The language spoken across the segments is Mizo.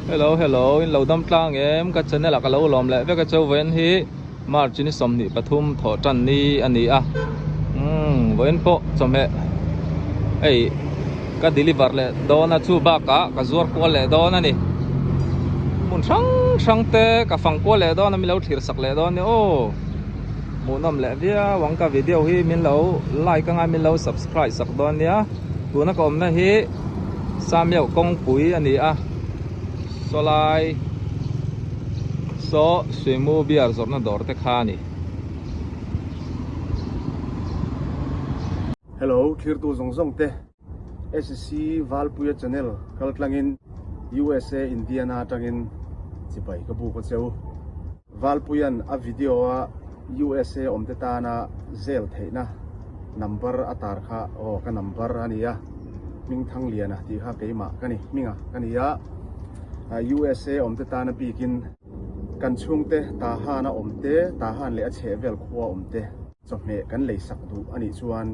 Hello hello in lo dam tlang em ka channel ah ka lo lawm leh vek a chu vawiin hi March ni 23 thawh tan ni a ni a umm vawiin pawh chawhmeh hei ka deliver leh dawn a chu bakah ka zuar kual leh dawn a ni hmun hrang hrang te ka fang kual leh dawn a min lo thlir sak leh dawn a ni aw. Hmuhnawm leh viau ang ka video hi min lo like anga min lo subscribe sak dawn nia tuna ka awmna hi Samiau kawngpui a ni a sawlai saw suimu beer zawrhna dawr te kha a ni. Hello thirtu zawng zawng te SC Valpuia channel kaltlangin USA Indiana atangin chibai ka buk a cheu. Valpuia'n a video a USA awmte tana zel theihna number a tar kha aw ka number a nia, Hmingthangliana tih kha keimah ka ni, hminga ka ni a, USA awmte tana bikin kan chhungte Tahan a awmte, Tahan leh a chhehvel khua awmte chawhmeh kan leisak duh a nih chuan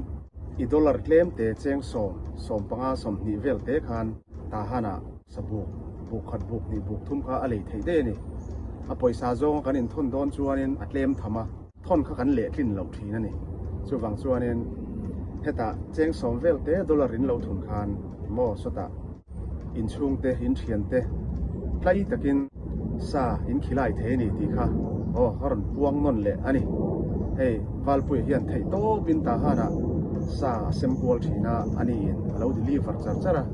i dollar tlemte cheng sawm, 15, 20 vel te khan Tahan-ah Sabuk, buk khat buk hnih buk thum kha a lei theih daih a ni. A pawisa zawnga kan inthawn dawn chuanin a tlem tham a, thawn kha kan lehtlin loh thin a ni. Chuvang chuanin hetah cheng sawm vel te dollar in lo thun khan maw sawtah inchhungte, inthiante tlai takin sa in khilai thei a ni tih kha aw a rawn puang nawn leh a ni. Hei Valpuia hian theih tawpin Tahanah sa a sem kual thin a, a niin a lo deliver char char a.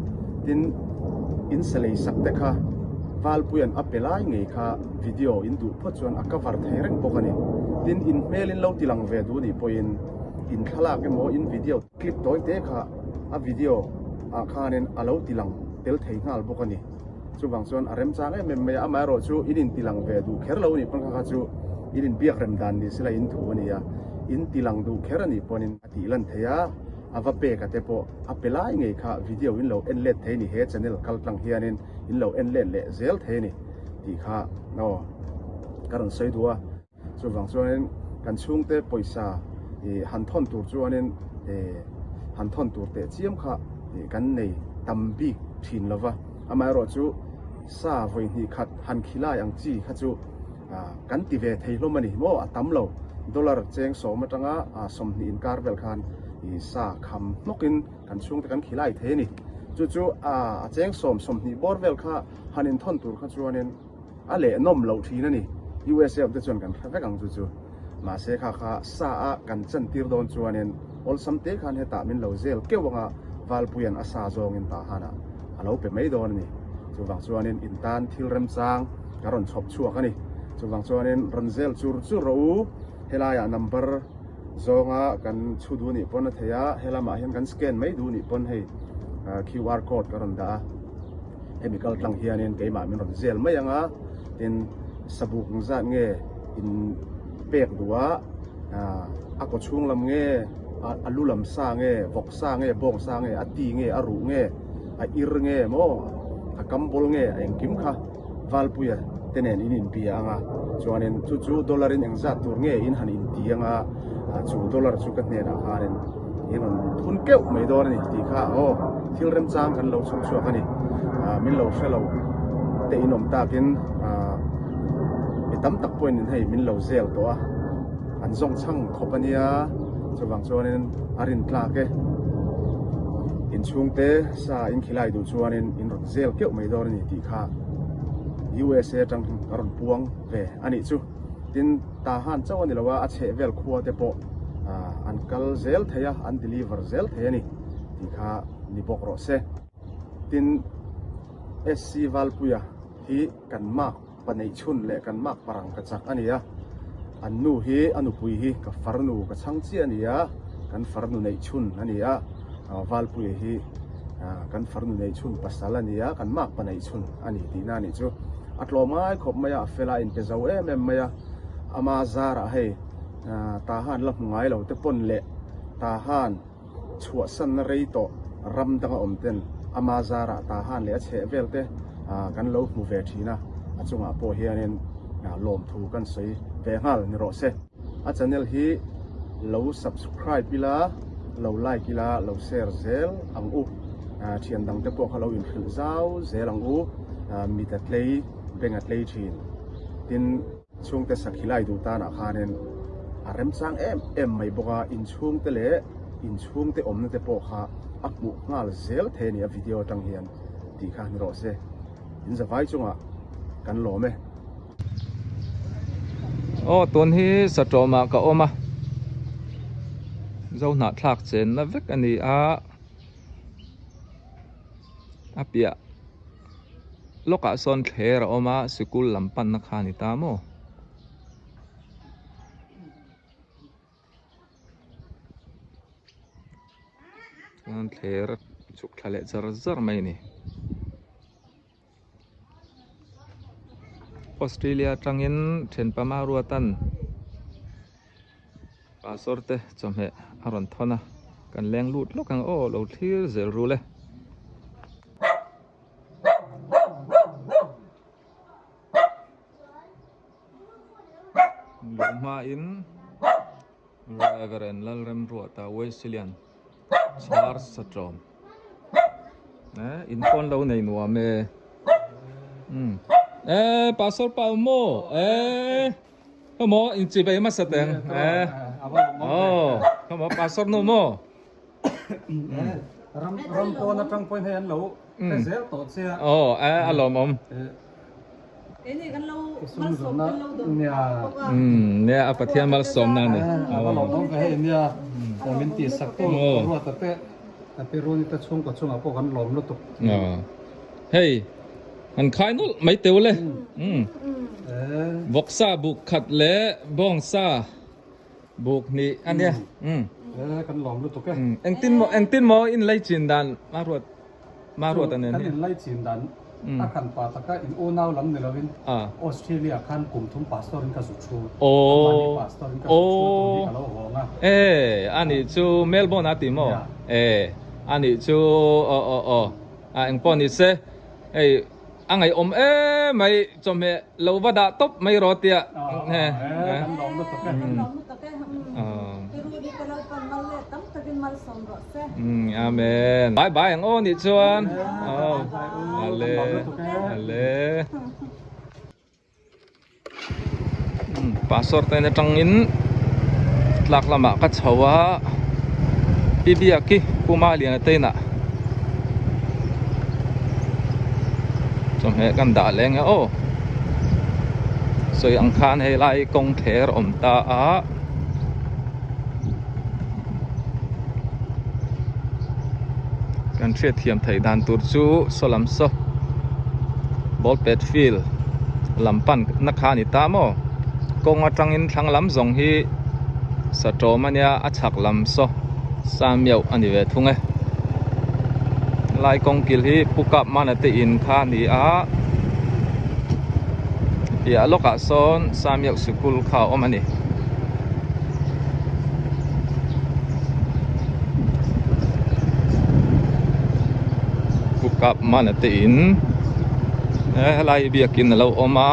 Tin, in sa lei sak te kha Valpuia'n a pe lai ngei kha video in duh phawt chuan a cover thei reng bawk a ni. Tin, in hmel in lo ti lang ve duh nih pawhin in thlalak emaw in video clip tawi te kha a video ah khanin a lo ti lang tel thei nghal bawk a ni. Chuvang chuan a remchang em em mai a, amaherawh chu in in ti lang ve duh kher lo a nih pawn kha kha chu in inbiak rem dan ni sela in thu a ni a, in ti lang duh kher a nih pawnin a tih lan thei a, a va pek a te pawh a pe lai ngei kha video in lo en let thei a ni, he channel kal tlang hianin in lo en let leh zel thei a ni tih kha aw ka rawn sawi duh a. Chuvang chuanin kan chhungte pawisa ih han thawn tur chuanin ih han thawn tur teh chiam kha ih kan nei tam bik thin lo va, amaherawh chu sa vawi hnih khat han khilai ang chi kha chu ah kan ti ve thei hlawm a ni maw a tam lo dollar cheng sawm atanga ah 20 inkar vel khan ih sa kham hnawkin kan chhungte kan khilai thei a ni. Chu chu ah a cheng sawm 20 bawr vel kha han inthawn tur kha chuanin. A leh nawm loh thin a ni. USA awm te chuan kan hre vek ang chu chu. Mahse kha kha sa a kan chan tir dawn chuanin awlsam te khan hetah min lo zel keuh anga Valpuia'n a sa zawngin Tahanah a lo pe mai dawn a ni. Chuvang chuanin in tan thil remchang ka rawn chhawp chhuak a ni. Chuvang chuanin rawn zel chur chur rawh u. Helaiah number zawnga kan chhu duh nih pawn a thei a, helamah hian kan scan mai duh nih pawn hei QR code ka rawn dah a. Hemi kal tlang hianin keimah min rawn zel mai ang a, tin sabuk ang zat nge in pek duh a, a kaw chhung lam nge, a lu lam sa nge, vawk sa nge, bawng sa nge, a ti nge, a ruh nge, a ir nge maw, a kam bawl nge, a engkim kha Valpuia te nen in inbia ang a, chuanin chu chu dollar in engzat tur nge in han inti ang a, chu dollar chu ka hnenah khanin in rawn thun keuh mai dawn a ni tih kha aw thil remchang kan lo chhawp chhuak a ni. Min lo hre lo te in awm takin mi tam tak pawhin in hei min lo zel tawh a, an zawng chhang khawp a nia, chuvang chuanin a rin tlak e. Inchhungte sa in khilai duh chuanin in rawn zel keuh mai dawn a ni tih kha USA atang ka rawn puang ve a nih chu. Tin, Tahan chauh a ni lo a, a chheh vel khua te pawh an kal zel thei a, an deliver zel thei a ni tih kha ni bawk rawh se. Tin, SC Valpuia hi kan mark pa neih chhun leh kan mark parang ka chak a ni a, an nu hi a nupui hi ka farnu ka chhang chiah a ni a, kan farnu neih chhun a ni a, Valpuia hi kan farnu neih chhun pasal a ni a, kan mark pa neih chhun a ni tihna a nih chu. A tlawm ngai khawp mai a, a fel a, a inpe zo em em mai a, ama zarah hei Tahan la hmu ngai lo te pawn leh Tahan chhuahsanna rei tawh ram danga awm ten ama zarah Tahan leh a chheh vel te kan lo hmu ve thin a, a chungah pawh hianin lawmthu kan sawi ve nghal ni rawh se. A channel hi lo subscribe ila, lo like ila, lo share zel ang u. Thian dang te pawh kha lo inhrilh zau zel ang u. Mit a tlei, beng a tlei thin. Tin, chhungte sakhi lai duh tanah khanin a remchang em em mai bawk a, inchhungte leh inchhungte awmna te pawh kha a hmuh nghal zel thei a ni a video atang hian tih kha ni rawh se. In zavai chungah kan lawm e. Aw tun hi Satawmah ka awm a, Zohnahthlak chenna vek a ni a, a piah lawkah sawn thler a awm a, sikul lam panna kha a ni ta maw? Chuan thler a chhuk thla leh zar zar mai a ni. Australia atangin thianpa Maruatan pastor te chawhmeh a rawn thawn a, kan leng lut lawk ang aw lo thlir zel rul e. Luh hmain Reverend Lalremruata Wesleyan Char Satrawm eh in pawn lo nei nuam e um eh pastor pa maw eh khawmaw in chi bai hmasa teng eh aw khawmaw pastor nu maw ram ram pawn atang pawhin hei an lo hre zel tawh che a aw eh a lawmawm nia a Pathian malsawm na ni a va lawmawm ve hei nia aw min tih sak tu ruata te a pi runi te chhungkaw chungah pawh kan lawm lutuk hei an khai nawlh mai teu le vawksa buk khat leh bawngsa Buk hnih a nia. Umm. Kan lawm lutuk e. Engtin maw engtin maw in lei chin dan ma ruat ma ruat a nen hi. Kan in lei chin dan a kan pa taka in unau lam ni lovin Australia khan kum thum pastor in ka zu thu. Mahni pastor in ka zu thu tun hi ka lo hawng a. E a nih chu Melbourne a ti maw? E a nih chu aw aw aw a engpawh ni se hei A ngaihawm em mai chawhmeh lo va dah tawp mai rawh tia. Kan lawm lutuk e. Kan lawm lutuk e. Tiruni te Lalpan mal leh tam takin malsawm rawh se. Amen. Bye bye ang aw nih chuan. Ale ale. Pastor te atangin tlak lamah ka chho a pi biak hi Pu Maliana te inah chawhmeh kan dah leng e aw sawi ang khan hei lai kawng thler a awm ta a. Kan hriatthiam theih dan tur chu saw lam saw ball pet field lam pan na kha a ni ta maw kawng atangin thlang lam zawng hi satawm a nia a chhak lam saw samiauh a ni ve thung e lai kawng kil hi pu kap mana te in kha a ni a piah lawkah sawn samiauh sikul kha a awm a ni. Kap mana te in helai biakin alo awm a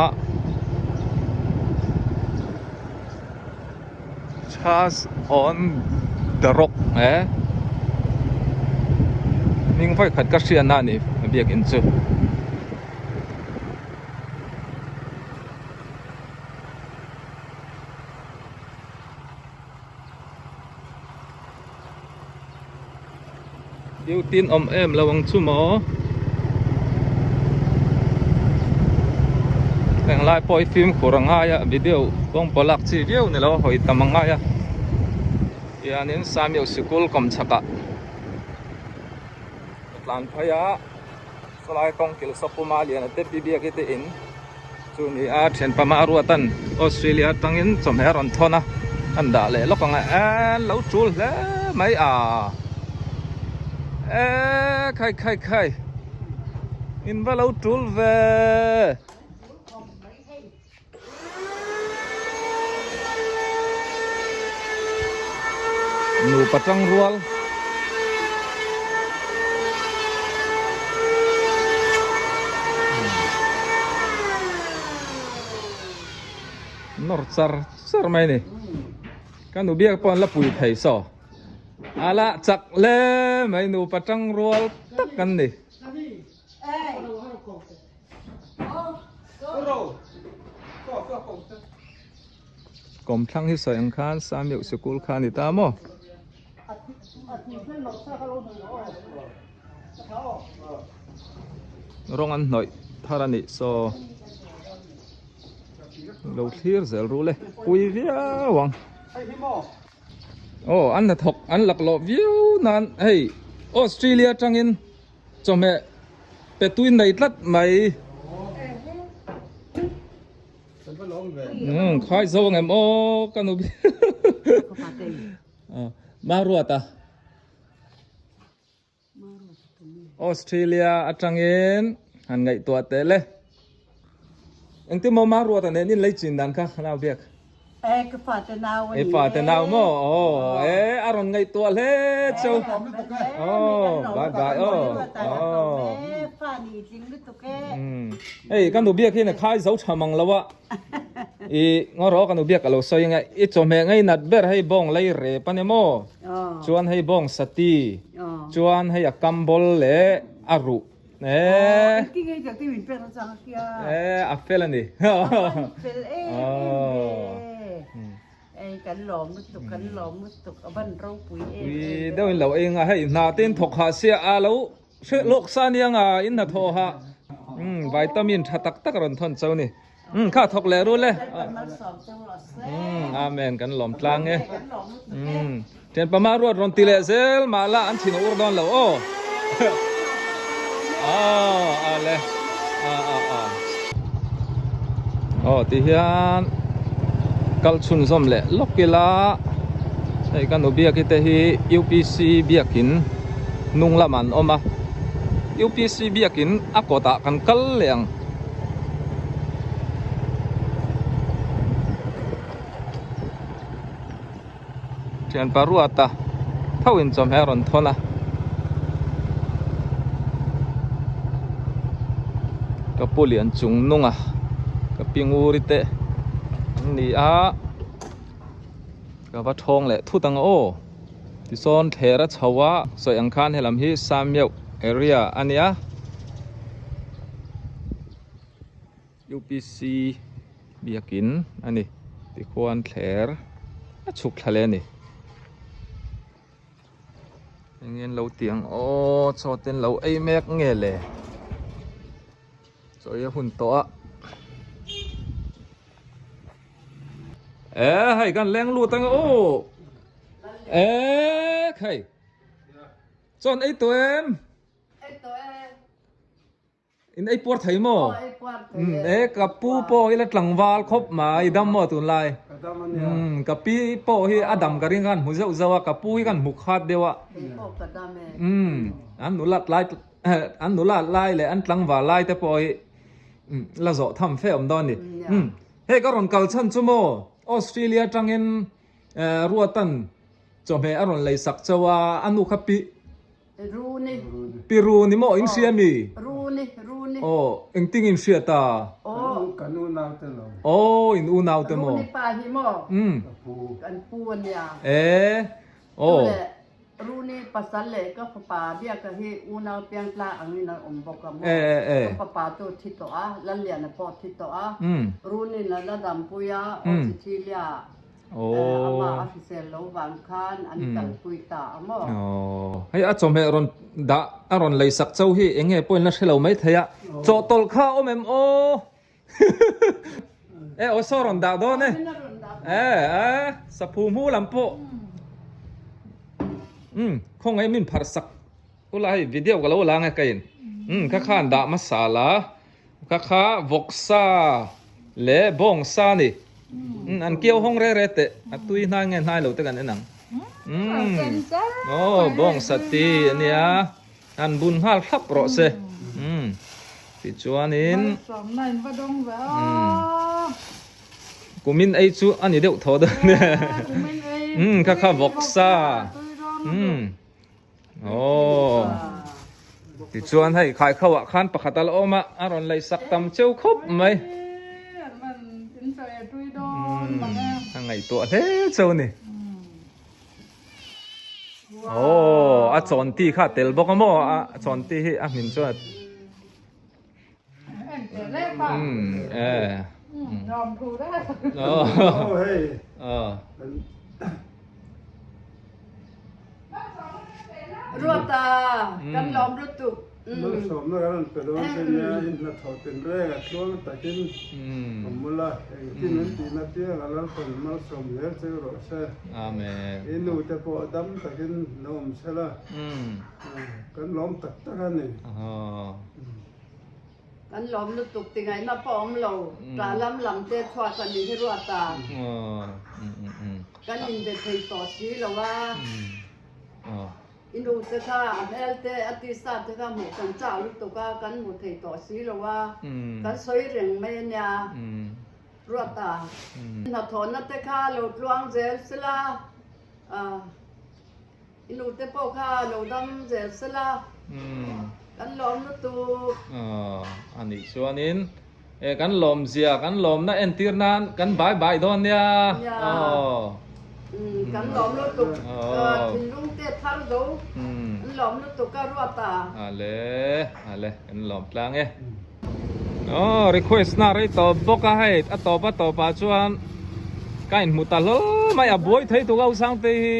church on the rock eh hming vawi khat ka hriatna a ni biakin chu. Duty an awm em lo ang chu maw englai pawh hi fimkhur a ngai a video kawng pawh lak chi viau ni lo a hawi tam a ngai a hianin Samiau sikul kawm chhakah a tlan phei a. Sawlai kawng kil sawpuma lian a te pi biak i te in chu ni a thianpa mah ruatan Australia atangin chawhmeh a rawn thawn a an dah leh lawk ang a eh lo tul hle mai a eh khai khai khai in va lo tul ve. Nupa tang rual nawr char char mai a ni ka nu biak pawh an la pui thei saw a lah chak hle mai nupa tang rual tak an ni. Kawmthlang hi sawi ang khan Samiuh sikul kha a ni ta maw? Rawng an hnawih thar a nih saw lo thlir zel ru le pui viau ang. Aw an hnathawk an laklawh viau nan hei Australia atangin chawhmeh pe tui nei tlat mai. Umm khai zo ang em aw ka nu Maruata Australia atangin han ngaihtuah teh le engtin maw Maruata nen in lei chin dan kha nau biak E ka fate nau ani e fate nau maw aw e a rawn ngaihtuah hle cheu aw bye bye aw aw fa ni tling lutuk e Hei ka nu biak hian a khai zo tha mang lo a, i ngaw ka nu biak a lo sawi ang e, i chawhmeh ngei nat ber hei bawng lei rep a ni maw? Chuan hei bawng sati, chuan hei a kambawl leh a ruh e. E a fel a ni. Ui deuhin lo ei ang a, hei hna te in thawk hah sia a lo Hre lawk sa nia nga in hnathawh ha umm vitamin tha tak tak a rawn thawn chau ni umm kha thawk leh rul e umm amen kan lawm tlang e umm thian pama ruat rawn ti leh zel mah la an thin a ur dawn lo aw aw a le a a a aw ti hian kal chhunzawm leh lawk ila hei ka nu biaki te hi U_P_C biakin hnung lamah an awm a U_P_C biakin a kawtah kan kal leh ang. Thianpa Ruata tho in chawhmeh a rawn thawn a. Ka pu lian chung nung a ka pi nguri te an ni a ka va thawng leh thut ang aw tisawn thler a chho a sawi ang khan helam hi Sameuh area a nia. UPC biakin a ni tikhuan thler a chhuk thla leh a ni eng nge an lo tih ang aw chaw te an lo ei mek nge le chaw ei a hun tawh a e hei kan leng lut ang aw e hei chaw an ei tawh em. In ei puar thei maw? Umm e ka pu pawh hi la tlangval khawp mai dam maw tunlai? Umm ka pi pawh hi a dam ka ring khan hmu zeuh zeuh a ka pu hi khan hmu khat deuh a. Umm an nulat lai an nulat lai leh an tlangval lai te pawh hi la zawh tham fe awm dawn a ni. Umm hei ka rawn kal chhan chu maw Australia atangin Ruatan chawhmeh a rawn lei sak chauh a a nu kha pi Runi. Pi Runi maw in hria mi? Runi, Runi. Aw, engtin in hria ta? Aw. Kan unau te lo. Aw, in unau te maw? Runi pa hi maw? Um. Ka pu. Kan pu a nia. E, aw. Chule, Runi pasal leh ka fapa biaka hi unau piangtla angin an awm bawk a maw? E, e, e. Ka fapa chu thi tawh a, Lalliana pawh thi tawh a. Um. Runi na la dampui a, aw Cecilia. Amah a hrisel lo vang khan an kalpui ta a maw? Hei a chawhmeh rawn dah a rawn lei sak cho hi eng nge pawhin la hre lo mai thei a, chawhtawlh kha a awm em aw? E aw saw rawn dah dawn e, e e saphu hmu lam pawh umm khawngaih min pharh sak ula hei video ka lo la ang e ka in umm kha khan dah hmasa la. Ka kha vawksa leh bawngsa a ni. Umm an kiau hawng re re teh a tui hnai nge hnai lo te kan en ang. Umm aw bawngsa ti a nia han bun nghal thlap rawh se. Umm tichuanin umm kumin ei chu a ni deuh thaw dawn nia. Umm ka kha vawksa umm. Aww tichuan hei khai kho ah khan pakhat a la awm a a rawn lei sak tam cheu khawp mai a ngaihtuah hle cheu a ni aww a chawnti kha a tel bawk a maw a chawnti hi a hmin chuan. Um e. Ruata kan lawm lutuk. Malsawmna kan rawn pe dawn che nia, in hnathawh tinreng a tluang takin awm ula, engtin an tihna piang a Lalpan malsawm zel che u rawh se. Amen. I nu te pawh dam takin lo awm se la, kan lawm tak tak a ni. Kan lawm lutuk ti ngaihna pawh awm lo, tah lam lam te chhuat a nih hi ruat a, kan inbe thei tawh si lo a, i nu te kha a hmel te a tisa te kha hmuh kan chak lutuk a, kan hmu thei tawh si lo a, kan sawi reng mai a nia ruat a, hnathawhna te kha lo tluang zel sela, I nu te pawh kha lo dam zel sela, kan lawm lutuk. A nih chuanin e kan lawm zia kan lawmna entir nan kan bai bai dawn nia. Kan lawm lutuk thinlung te thar zo an lawm lutuk a ruat a. Ale ale kan lawm tlang e. Aw request na rei tawp bawk a hei a tawp a tawp ah chuan ka inhmu ta hlawl mai a buai thei tuk a Usangtei hi.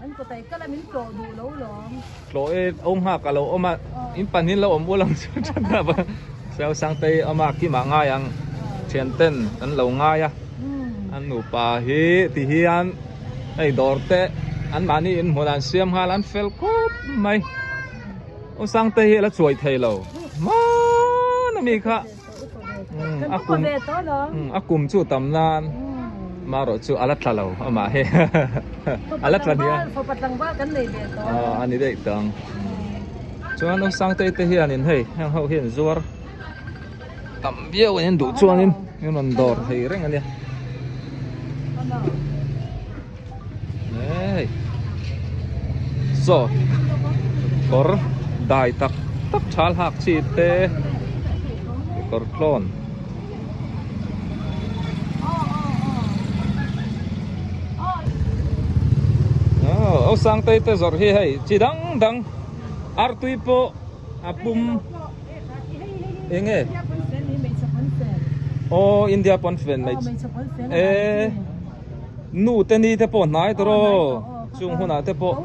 An kawtai kal a min tlawh duh lo lawm. Tlawh e o nghak a lo awm a in pahnih lo awm ul ang chu that na va Sangtei awm a kimah ngai ang thian ten an lo ngai a an nupa hi ti hian hei dawr te an mahni in hmun an siam nghal an fel khawp mai o Sangtei hi a la chuai thei lo hman a mi kha. A kum chu tam nan marawh chu a la tla lo amah hi a la tla nia a ni daih tang chuan u Sangtei te hianin hei heng ho hian zuar tam viau an duh chuanin in rawn dawr thei reng a nia hei saw kawr dai tak tak thal hak chi te kawr tlawn aw Sangtei te zawrh hi hei chi dang dang artui pawh a pum eng nge aw India pawnfen mai e nu te ni te pawh hnai tawh rawh chung hunah te pawh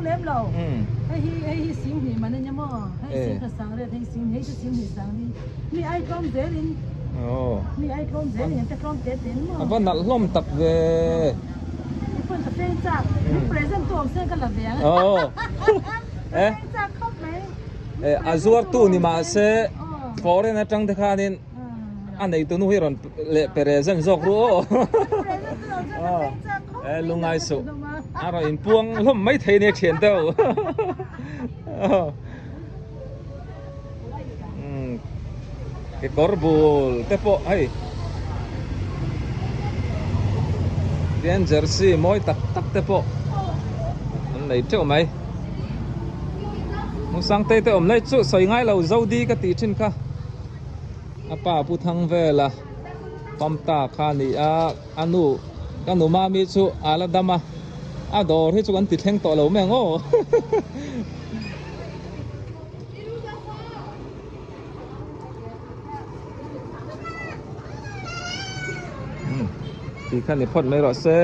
a va nalh hlawm tak ve aw A zuartu ni mahse foreign atang te khanin a neitu nu hi rawn leh present zawk ru aw. E lungai suh a rawn inpuang hlawm mai thei nia thian deuh. Kekawr bul te pawh hei tian jersey mawi tak tak te pawh an nei teuh mai Hmusangtei te awm lai chu sawi ngai lo Zodi ka tih thin kha a pa Pu Thangvela Pamta kha a ni a a nu ka nu mami chu a la dam a a dawr hi chu kan ti thleng tawh lo mai ang aw. Ti khan ni phawt mai rawh se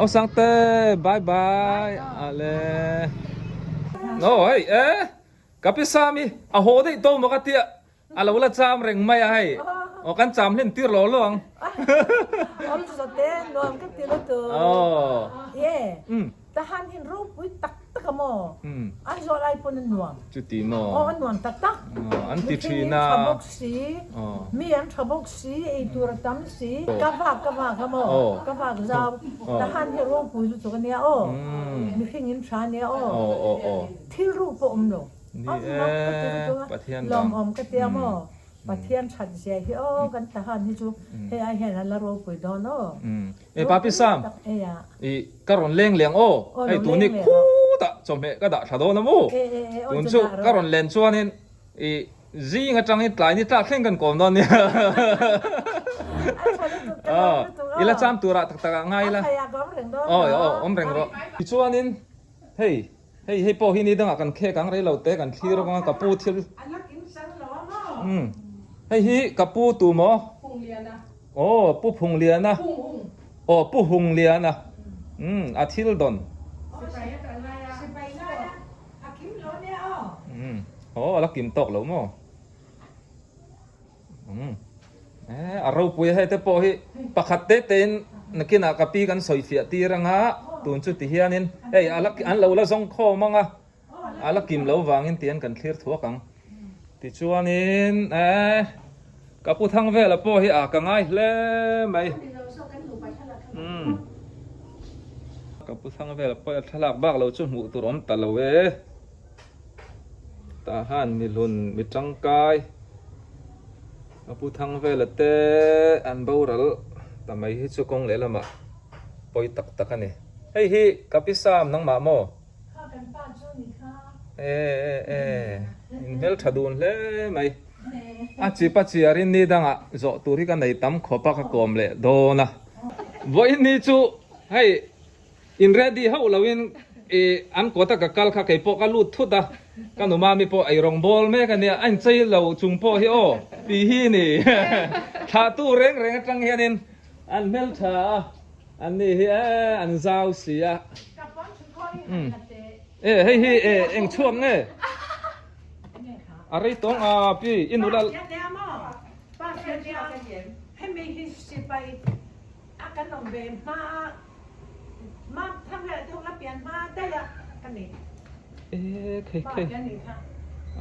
aw Sangte bye bye ale no hei e ka pi Sami a haw daih tawh maw ka tia a lo la cham reng mai a hei aw kan cham hlen tir lo lo ang awm chu zawte nuam ka ti lutuk aw ye Tahan hi ropui tak tak a maw? Aizawl ai pawn a nuam. Chuti maw? Aw a nuam tak tak. An ti thin a. Mihring in tha bawk si, mi an tha bawk si, ei tur a tam si. Ka vak ka vak a maw? Ka vak zau. Tahan hi ropui lutuk a nia aw. Mihring in tha a nia aw. Thil ruh pawh awm lo. Ni e, Pathian dang. Lawmawm ka tia maw? Pathian that zia hi aw kan Tahan hi chu hei ai hian a la ropui dawn aw. E Papi Sam, i ka rawn leng leng aw, hei tun hi khutah chawhmeh ka dah tha dawn a maw? Tun chu ka rawn len chuanin i zing atangin tlai ni tlak thleng kan kawm dawn nia. I la cham turah tak takah ngai ila. Aw aw awm reng rawh. Tichuanin hei hei hei pawh hi ni dangah kan khek ang rei lo te kan thlir avanga ka pu thil. Hei hi ka pu tu maw? Phungliana. Aw Pu Phungliana. Hung Hung. Aw Pu Hungliana. Umm a thil dawn. Sipai a kal lai a. Sipai lai a a kim lo nia aw. Umm aw a la kim tawk lo maw? Umm eh a ropui a hei te pawh hi pakhat te te in nakinah ka pi kan sawi fiah tir anga tun chu ti hianin hei a la an lo la zawng khawm anga a la kim lo vangin tihian kan thlir thuak ang tichuanin eh ka pu thang vela pawh hi a ka ngai hle mai umm ka pu thang vela pawh hi a thlalak bak lo chu hmuh tur awm ta lo e. Tah han mi hlun mi tangkai a pu thang vela te an boral ta mai hi chu kawng lehlamah pawi tak tak a ni. Hei hi ka pi Sam nangmah maw? Kha kan pa chu ni kha. E e e in hmeltha dun hle mai. A chip a chiarin ni dangah zawh tur hi ka nei tam khawp a ka kawm leh dawn a. Vawiin ni chu hei In ready hauh loin i an kawta ka kal kha kei pawh ka lut thut a, ka nu mami pawh ei rawng bawl mek a nia, a inchei lo chung pawh hi aw tih hi ni. Thlahtu reng reng atang hianin an hmeltha a, an ni hi e an zau si a. E hei hi e eng chhuak nge? A rei tawng a pi i nula. A kan awm ve hma a, hma thang leh deuh la pian hma daih a ka ni. E khei khei.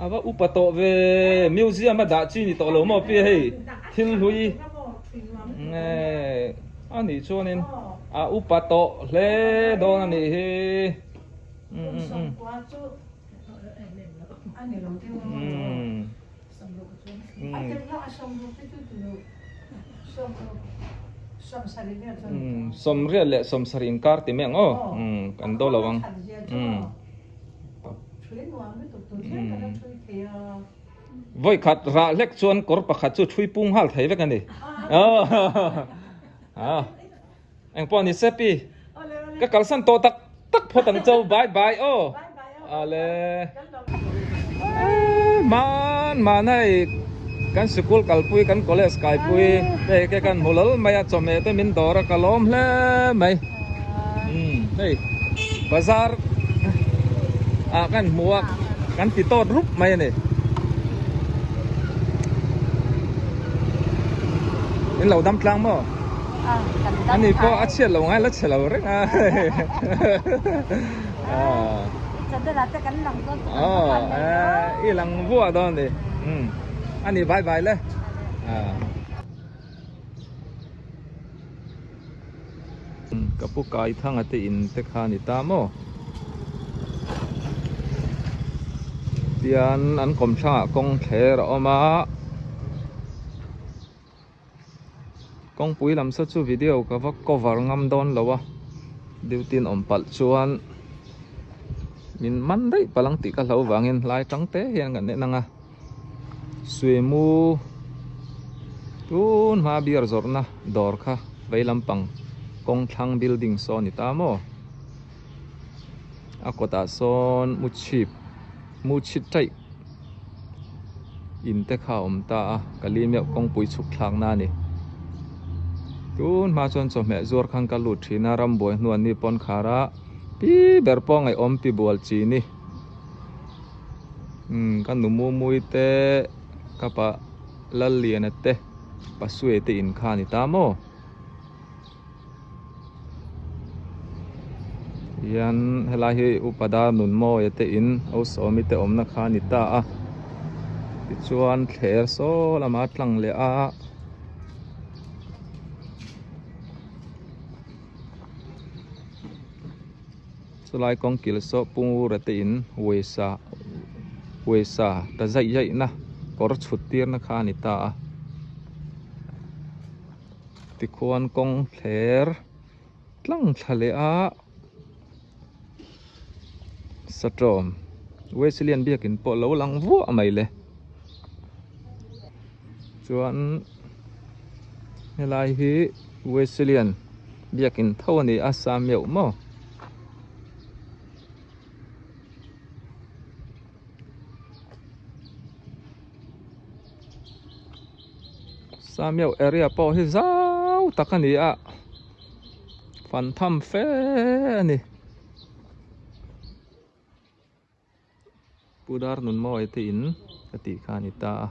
A va upa tawh ve museum a dah chi ni tawh lo maw pi hei thil hlui nge a nih chuanin a upa tawh hle dawn a nih hi. Sawmriat leh sawmsarih inkar ti mai ang aw kan daw lo ang. Vawi khat rah hlek chuan kawr pakhat chu thui pung nghal thei vek a ni. Engpawh ni se pi. Ka kalsan tawh tak tak phawt ang cho bye bye aw. Ale. Man man hei kan sikul kalpui kan college kaipui hei ke kan hmu lal mai a chawhmeh te min dawr a ka lawm hle mai. Hei bazar ah kan hmu a kan ti tawt rup mai a ni. In lo dam tlang maw? Ani pawh a chhiat lo ngai la chhe lo reng a. I lang vuah dawn ni. Ani bye bye le. Ka pu kai thanga te in te kha ni ta maw? Tian an kawmthlangah kawng thler a awm a. Kawngpui lam saw chu video ka va cover ngam dawn lo a, duty in awm palh chuan min man daih palh ang tih ka hlo vangin hlai tang te hian kan en ang a, suimu tun hma beer zawrhna dawr kha vei lampang kawng thlang building saw a ni ta maw a kawtah sawn mu chhip mu chhit taih. In te kha a awm ta a, ka li meuh kawngpui chhuk thlak na a ni. Tun hma chuan chawhmeh zuar khan ka lut thin a, rambuai hnuan ni pawn khar a, pi ber pawh ngaihawm pi bual chi ni. Umm ka nu mumui te, ka pa Lalliana te, pa Suei te in kha a ni ta maw? Hian helai hi upa dar nun mawi te in Osawmi te awmna kha a ni ta a tichuan thler saw lama tlang leh a. Chulai kawng kil saw Pungura te in uaisa uaisa ta zaih zaih na kawr chhut tirna kha a ni ta a. Tikhuan kawng thler tlang thla leh a satawm Wesleyan biakin pawh lo lang vuah mai le chuan helai hi Wesleyan biakin tho a ni a sa meuh maw. Samiau area pawh hi zau tak a ni a, fan tham fe a ni. Pu Dar Nunmawi te in ka tih kha a ni ta a.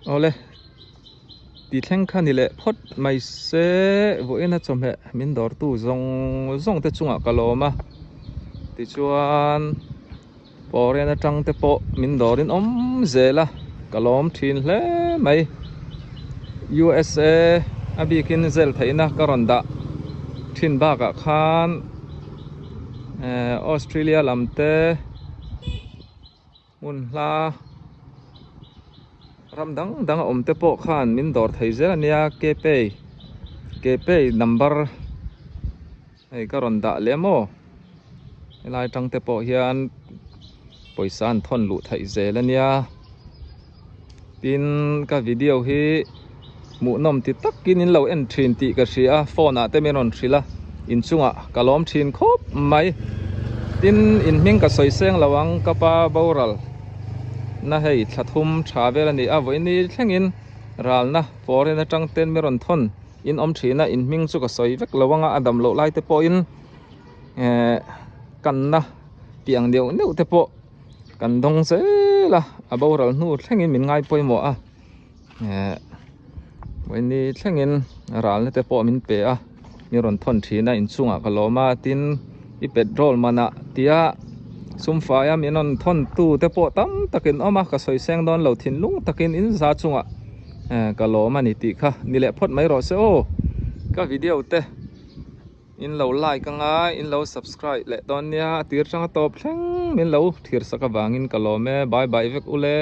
Awle ti thleng kha ni leh phawt mai se vawiin a chawhmeh min dawrtu zawng zawng te chungah ka lawm a tichuan foreign atang te pawh min dawrin awm zel a ka lawm thin hle mai USA a bikin zel theihna ka rawn dah thin bakah khan eh Australia lam te. Hmun hla ram dang dang a awm te pawh khan min dawr thei zel a nia kpay kpay number hei ka rawn dah leh maw helai tang te pawh hian pawisa an thawn luh theih zel a nia tin ka video hi hmuhnawm ti takin in lo en thin tih ka hria a phone ah te min rawn hrilh a inchungah ka lawm thin khawp mai tin in hming ka sawi seng lo ang ka pa boral na hei thla thum tha vel a ni a vawiin ni thlengin ralna foreign atang ten min rawn thawn in awm thin a in hming chu ka sawi vek lo anga a dam loh lai te pawhin eh kanna tih ang neuh neuh te pawh kan dawng zel a a boral hnu thlengin min ngai pawimawh a. Eh vawiin thlengin ralna te pawh min pe a min rawn thawn thin a inchungah ka lawm a tin i petrol manah tia sum faia min rawn thawn tu te pawh tam takin awm a ka sawi seng dawn lo thinlung takin in za chungah eh ka lawm a ni tih kha ni leh phawt mai rawh se aw ka video te. In lo like anga in lo subscribe leh dawn nia a tir tanga tawp thleng min lo thir sak avangin ka lawm e bye bye vek ule.